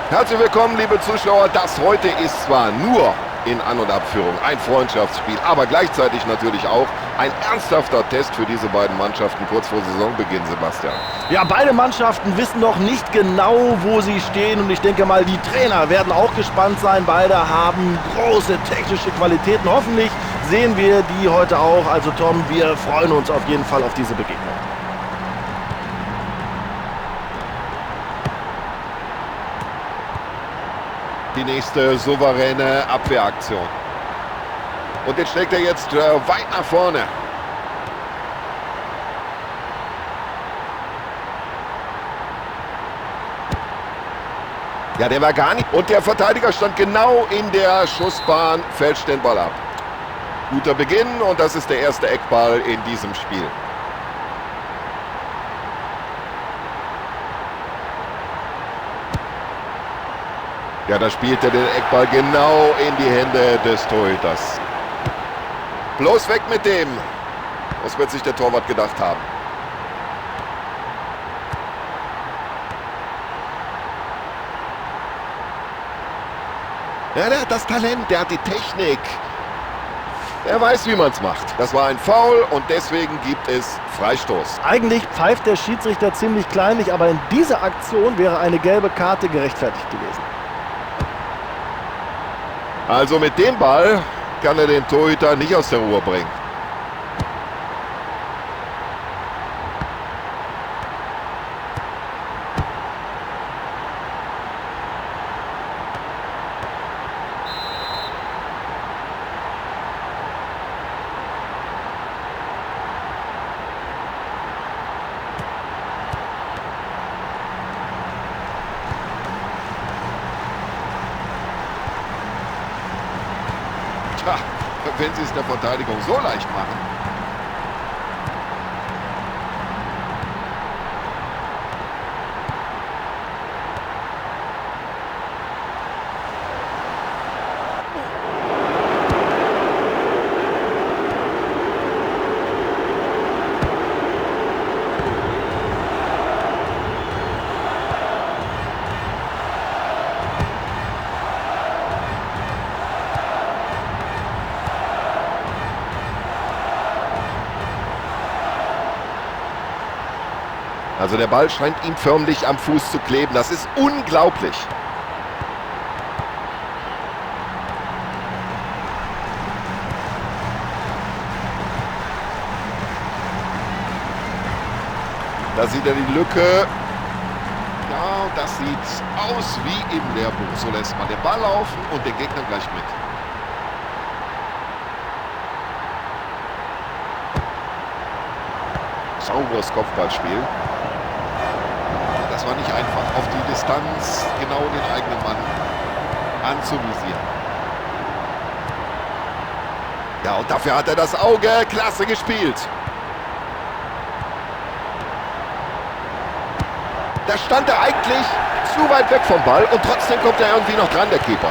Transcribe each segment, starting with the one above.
Herzlich willkommen, liebe Zuschauer. Das heute ist zwar nur in An- und Abführung ein Freundschaftsspiel, aber gleichzeitig natürlich auch ein ernsthafter Test für diese beiden Mannschaften kurz vor Saisonbeginn, Sebastian. Ja, beide Mannschaften wissen noch nicht genau, wo sie stehen. Und ich denke mal, die Trainer werden auch gespannt sein. Beide haben große technische Qualitäten. Hoffentlich sehen wir die heute auch. Also Tom, wir freuen uns auf jeden Fall auf diese Begegnung. Die nächste souveräne Abwehraktion. Und den schlägt er jetzt weit nach vorne. Ja, der war gar nicht. Und der Verteidiger stand genau in der Schussbahn, fälscht den Ball ab. Guter Beginn und das ist der erste Eckball in diesem Spiel. Ja, da spielt er den Eckball genau in die Hände des Torhüters. Bloß weg mit dem. Was wird sich der Torwart gedacht haben? Ja, der hat das Talent, der hat die Technik. Er weiß, wie man's macht. Das war ein Foul und deswegen gibt es Freistoß. Eigentlich pfeift der Schiedsrichter ziemlich kleinlich, aber in dieser Aktion wäre eine gelbe Karte gerechtfertigt gewesen. Also mit dem Ball kann er den Torhüter nicht aus der Ruhe bringen. Tja, wenn sie es der Verteidigung so leicht machen. Also der Ball scheint ihm förmlich am Fuß zu kleben. Das ist unglaublich. Da sieht er die Lücke. Ja, und das sieht aus wie im Lehrbuch. So lässt man den Ball laufen und den Gegner gleich mit. Sauberes Kopfballspiel. Das war nicht einfach, auf die Distanz genau den eigenen Mann anzuvisieren. Ja, und dafür hat er das Auge. Klasse gespielt. Da stand er eigentlich zu weit weg vom Ball und trotzdem kommt er irgendwie noch dran, der Keeper.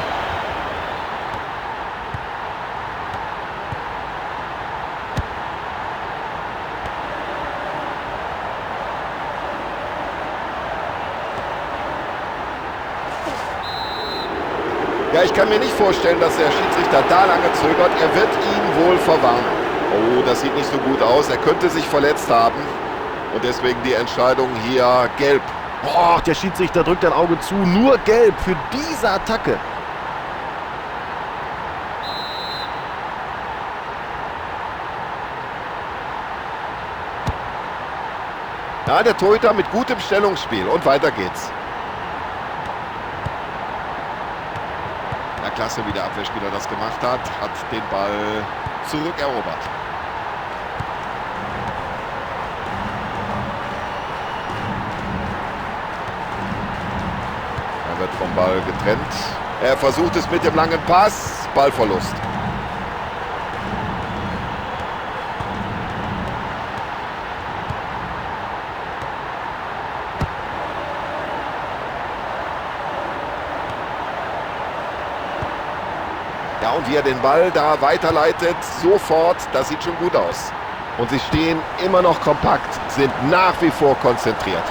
Ja, ich kann mir nicht vorstellen, dass der Schiedsrichter da lange zögert. Er wird ihn wohl verwarnen. Oh, das sieht nicht so gut aus. Er könnte sich verletzt haben. Und deswegen die Entscheidung hier gelb. Boah, der Schiedsrichter drückt ein Auge zu. Nur gelb für diese Attacke. Ja, der Torhüter mit gutem Stellungsspiel. Und weiter geht's. Ja, klasse, wie der Abwehrspieler das gemacht hat. Hat den Ball zurückerobert. Er wird vom Ball getrennt. Er versucht es mit dem langen Pass. Ballverlust. Ja, und wie er den Ball da weiterleitet, sofort, das sieht schon gut aus. Und sie stehen immer noch kompakt, sind nach wie vor konzentriert.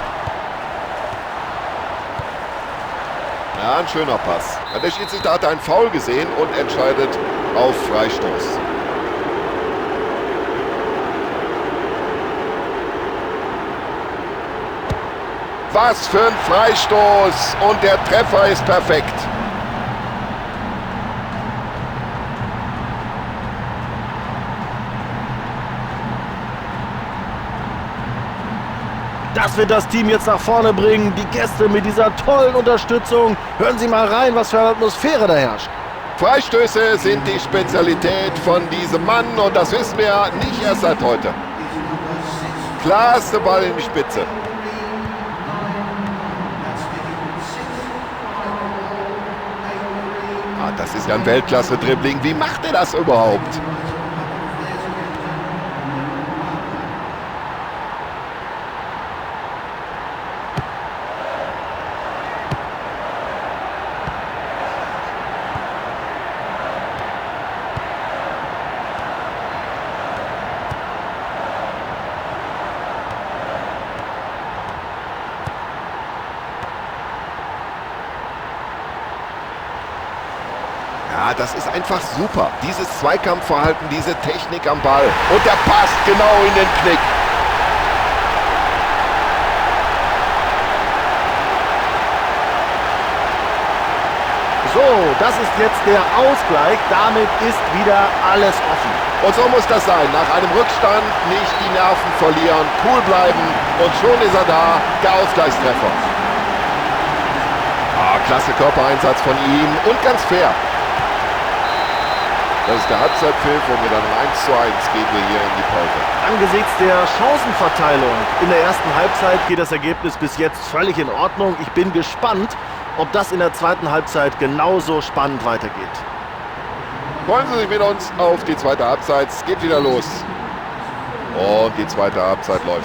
Ja, ein schöner Pass. Ja, der Schiedsrichter hat einen Foul gesehen und entscheidet auf Freistoß. Was für ein Freistoß! Und der Treffer ist perfekt. Das wird das Team jetzt nach vorne bringen. Die Gäste mit dieser tollen Unterstützung. Hören Sie mal rein, was für eine Atmosphäre da herrscht. Freistöße sind die Spezialität von diesem Mann und das wissen wir nicht erst seit heute. Klarste Ball in die Spitze. Ah, das ist ja ein Weltklasse-Dribbling. Wie macht er das überhaupt? Ja, das ist einfach super. Dieses Zweikampfverhalten, diese Technik am Ball. Und der passt genau in den Knick. So, das ist jetzt der Ausgleich. Damit ist wieder alles offen. Und so muss das sein. Nach einem Rückstand nicht die Nerven verlieren, cool bleiben. Und schon ist er da, der Ausgleichstreffer. Ah, klasse Körpereinsatz von ihm und ganz fair. Das ist der Halbzeitpfiff und mit einem 1:1 gehen wir hier in die Pause. Angesichts der Chancenverteilung in der ersten Halbzeit geht das Ergebnis bis jetzt völlig in Ordnung. Ich bin gespannt, ob das in der zweiten Halbzeit genauso spannend weitergeht. Freuen Sie sich mit uns auf die zweite Halbzeit. Es geht wieder los. Und die zweite Halbzeit läuft.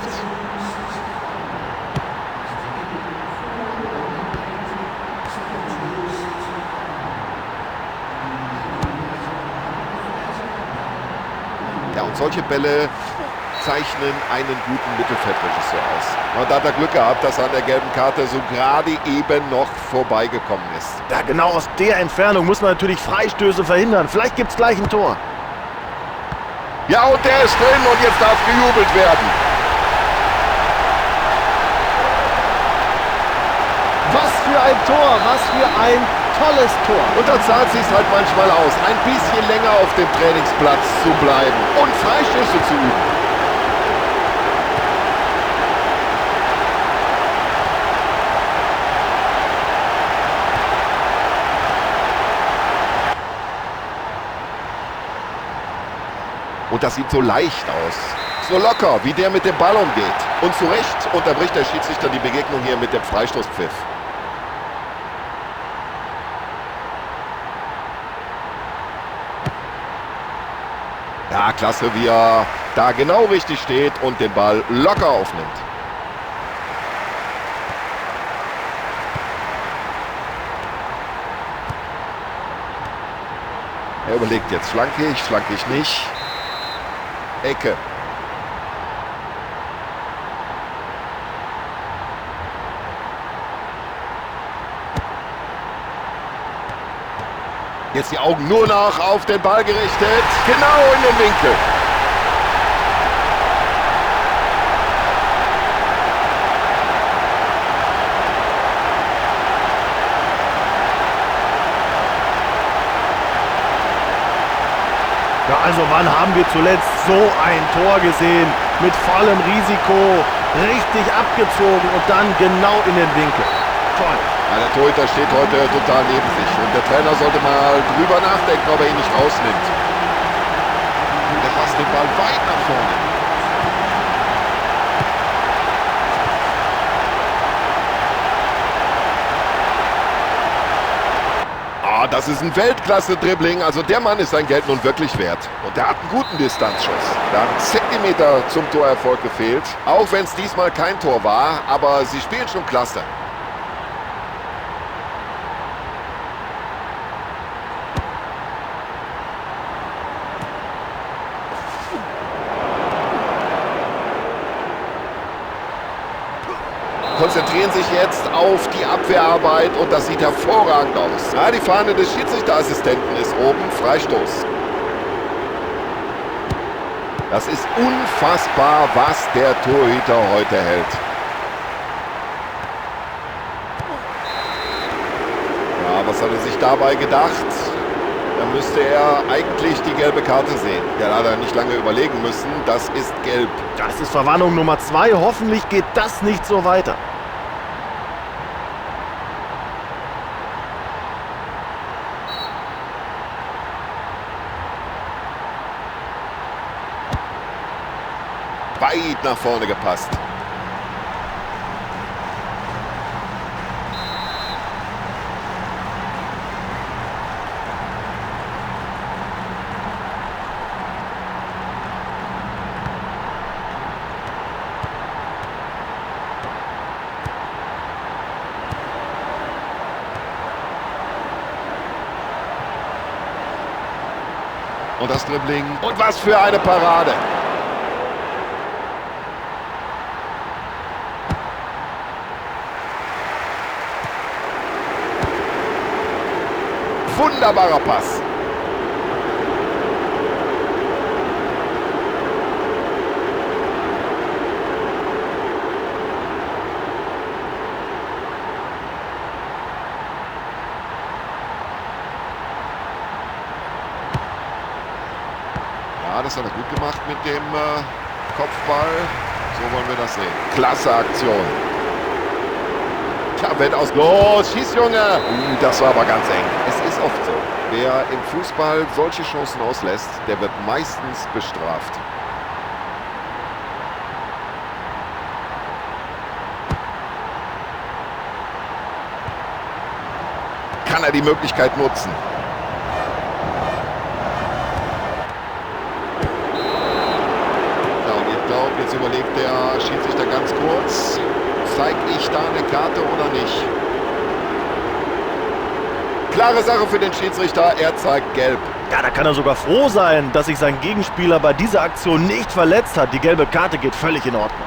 Ja, und solche Bälle zeichnen einen guten Mittelfeldregisseur aus. Und da hat er Glück gehabt, dass er an der gelben Karte so gerade eben noch vorbeigekommen ist. Ja, genau aus der Entfernung muss man natürlich Freistöße verhindern. Vielleicht gibt's gleich ein Tor. Ja, und der ist drin und jetzt darf gejubelt werden. Was für ein Tor, was für ein tolles Tor. Und da zahlt sich's halt manchmal aus, ein bisschen länger auf dem Trainingsplatz zu bleiben und Freistöße zu üben. Und das sieht so leicht aus, so locker, wie der mit dem Ball umgeht. Und zu Recht unterbricht der Schiedsrichter die Begegnung hier mit dem Freistoßpfiff. Ja, klasse, wie er da genau richtig steht und den Ball locker aufnimmt. Er überlegt jetzt, flanke ich nicht. Ecke. Jetzt die Augen nur noch auf den Ball gerichtet. Genau in den Winkel. Ja, also wann haben wir zuletzt so ein Tor gesehen? Mit vollem Risiko, richtig abgezogen und dann genau in den Winkel. Toll. Ja, der Torhüter steht heute total neben sich. Und der Trainer sollte mal drüber nachdenken, ob er ihn nicht rausnimmt. Der passt den Ball weit nach vorne. Ah, das ist ein Weltklasse-Dribbling. Also der Mann ist sein Geld nun wirklich wert. Und der hat einen guten Distanzschuss. Da hat ein Zentimeter zum Torerfolg gefehlt. Auch wenn es diesmal kein Tor war, aber sie spielen schon klasse. Konzentrieren sich jetzt auf die Abwehrarbeit und das sieht hervorragend aus. Ja, die Fahne des Schiedsrichterassistenten ist oben. Freistoß. Das ist unfassbar, was der Torhüter heute hält. Ja, was hat er sich dabei gedacht? Da müsste er eigentlich die gelbe Karte sehen. Ja, da hat er nicht lange überlegen müssen. Das ist gelb. Das ist Verwarnung Nummer 2. Hoffentlich geht das nicht so weiter. Weit nach vorne gepasst. Und das Dribbling. Und was für eine Parade. Wunderbarer Pass. Ja, das hat er gut gemacht mit dem Kopfball. So wollen wir das sehen. Klasse Aktion. Tja, wird aus. Los, schieß, Junge! Das war aber ganz eng. Es ist oft so. Wer im Fußball solche Chancen auslässt, der wird meistens bestraft. Kann er die Möglichkeit nutzen? Ja, und ich glaube, jetzt überlegt der Schiedsrichter ganz kurz, zeige ich da eine Karte oder nicht? Klare Sache für den Schiedsrichter, er zeigt gelb. Ja, da kann er sogar froh sein, dass sich sein Gegenspieler bei dieser Aktion nicht verletzt hat. Die gelbe Karte geht völlig in Ordnung.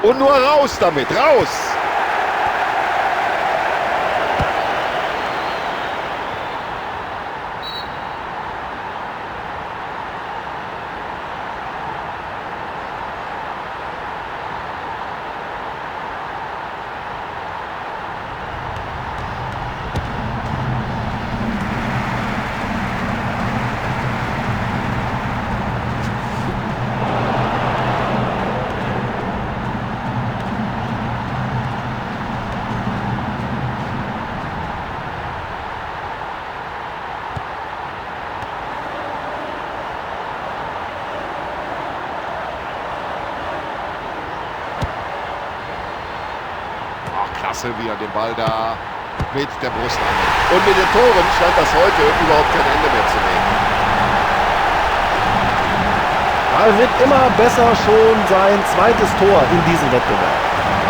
Und nur raus damit, raus! Klasse, wie er den Ball da mit der Brust annimmt. Und mit den Toren scheint das heute überhaupt kein Ende mehr zu nehmen. Er wird immer besser, schon sein zweites Tor in diesem Wettbewerb.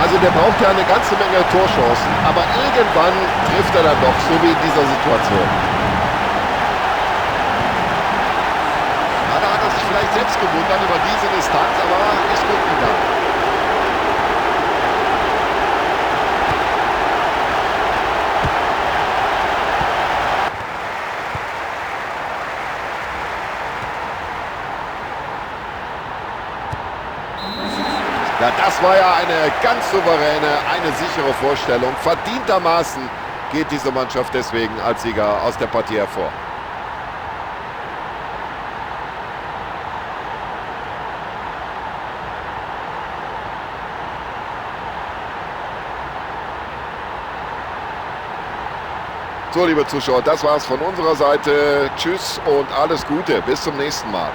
Also der braucht ja eine ganze Menge Torchancen, aber irgendwann trifft er dann doch, so wie in dieser Situation. Ja, da hat er sich vielleicht selbst gewundert über diese Distanz, aber ist gut gegangen. Ja, das war ja eine ganz souveräne, eine sichere Vorstellung. Verdientermaßen geht diese Mannschaft deswegen als Sieger aus der Partie hervor. So, liebe Zuschauer, das war's von unserer Seite. Tschüss und alles Gute. Bis zum nächsten Mal.